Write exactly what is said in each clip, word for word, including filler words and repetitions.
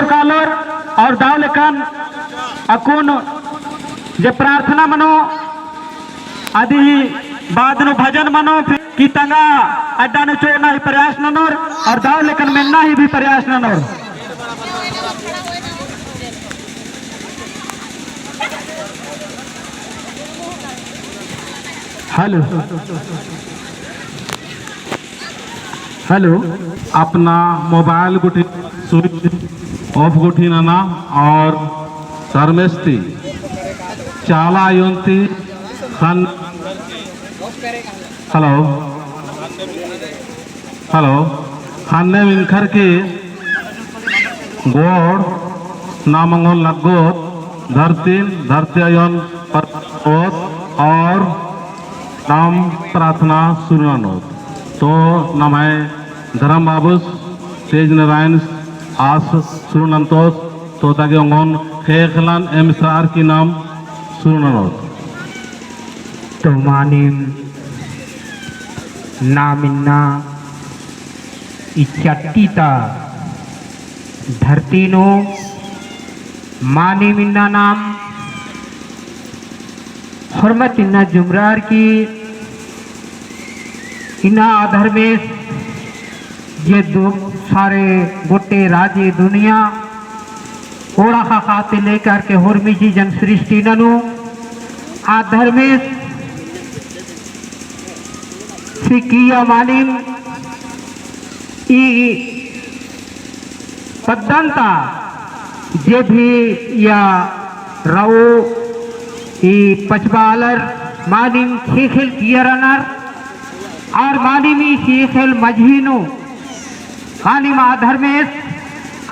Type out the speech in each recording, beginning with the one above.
कालोर और दव लेकन अक्कुन जे प्रार्थना मनो, अदी बाद नू भजन मनो, फिर की तंगआ अड्डा नू चोना ही प्रयास ननोर और दव लेकन मेन्ना ही भी प्रयास ननोर। Hello। Hello। अपना mobile गुट्ठी switch off गुट्ठी नना और धर्मेस ती चाला अयोन ती ख़न्न, hello, hello, ख़न्ने मिंख़र की गोड़ नाम ओंगोन लग्गोत, धरतीन, धरती अयोन परबोत और नाम प्रार्थना सुरु ननोत। तो नम्है धर्म बाबुस तेज नारायण आस सुरु नन्तोस, तो ताके ओंगोन ख़ेख़ेलन एम सार की नाम सुरु ननोत। तो मानिम नाम इन्ना ई चट्टी ता धरती नू मानिम इन्ना नाम होरमत इन्ना जुमरार की इन्ना आ धर्मेस जे दो सारे गोटे राजी दुनिया ओड़ा ख़ा ख़ा ती लेकर के होरमी चीजन सृष्टि ननू आ धर्मेस सिकिया मानिम ई पद्दन ता जे भी या रऊ ई पचबा आलर मानिम ख़ेख़ेल किया रअनर और मानिम ई ख़ेख़ेल मझी नू मानिम आ धर्मेस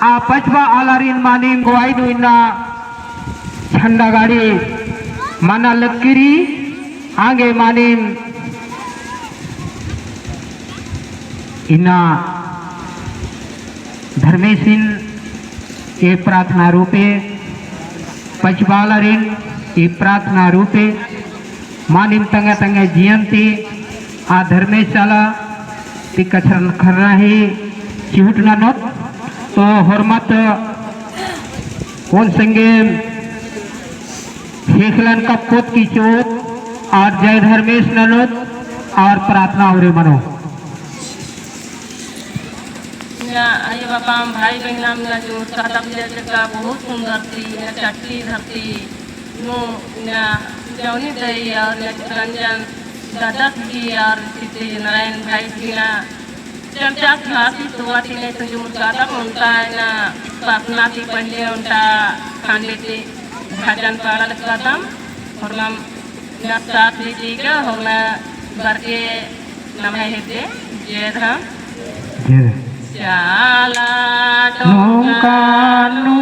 आ पचबा आलारिन मानिम गोवाई नू इन्ना झंडा गाड़ी मना लक्की रई। आंगे मानिम इन्ना धर्मेसिन ए प्रार्थना रूपे पचबा आलारिन ए प्रार्थना रूपे मानिम तंग्है तंग्है जियन ती आ धर्मेस चाला ती कछनखरना ही चिहुट ननोत। तो होरमत ओन संगे ख़ेख़ेलन कक्कोत की चिओत और जय धर्मेस ननोत और प्रार्थना उरे मनो। इन्ना आयो बाबाम भाई बहिनाम इन्ना जुमुर कादम जे जगह बहुत सुंदर ती, इन्ना चट्टी धरती नू इन्ना जौनी दई और इन्ना चितरंजन दादा की और सिद्धि नारायण भाई की इन्ना चर्चा खासी सुवाती ने तो जुमुर कादम ओन्टा इन्ना प्रार्थना ती पहले ओन्टा खंडित भजन पाड़ा लगदम। होरमम इन्ना साथ लीजिएगा, होरमम बरके नम्है हेद्दे, जय धर्म। जय धर्म। चाला टोंका नू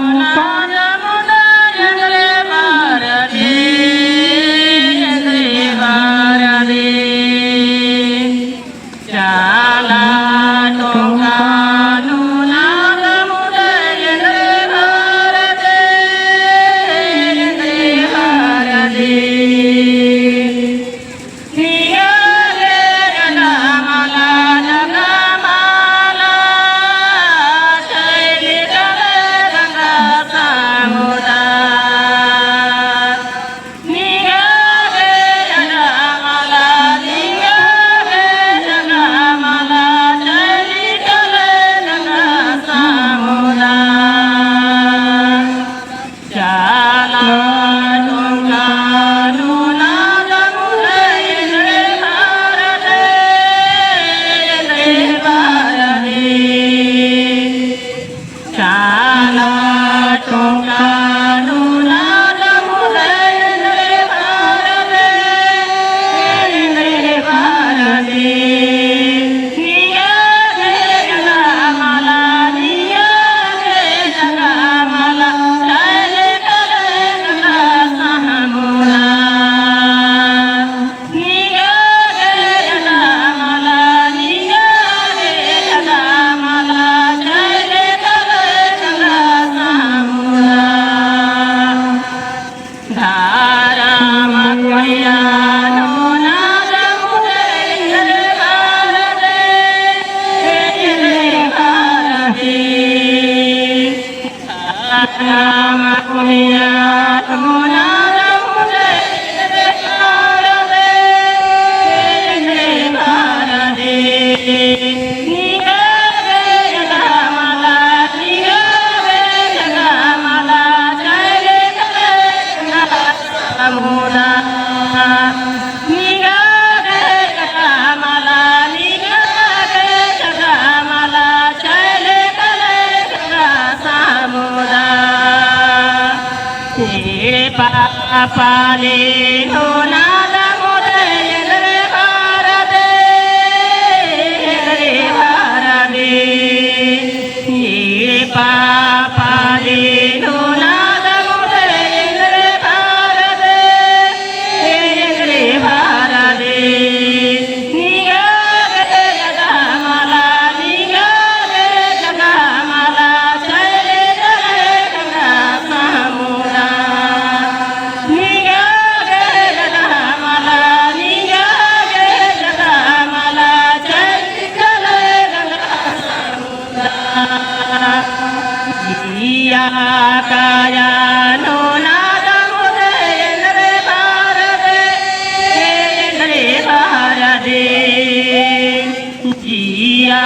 जिया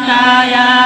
काया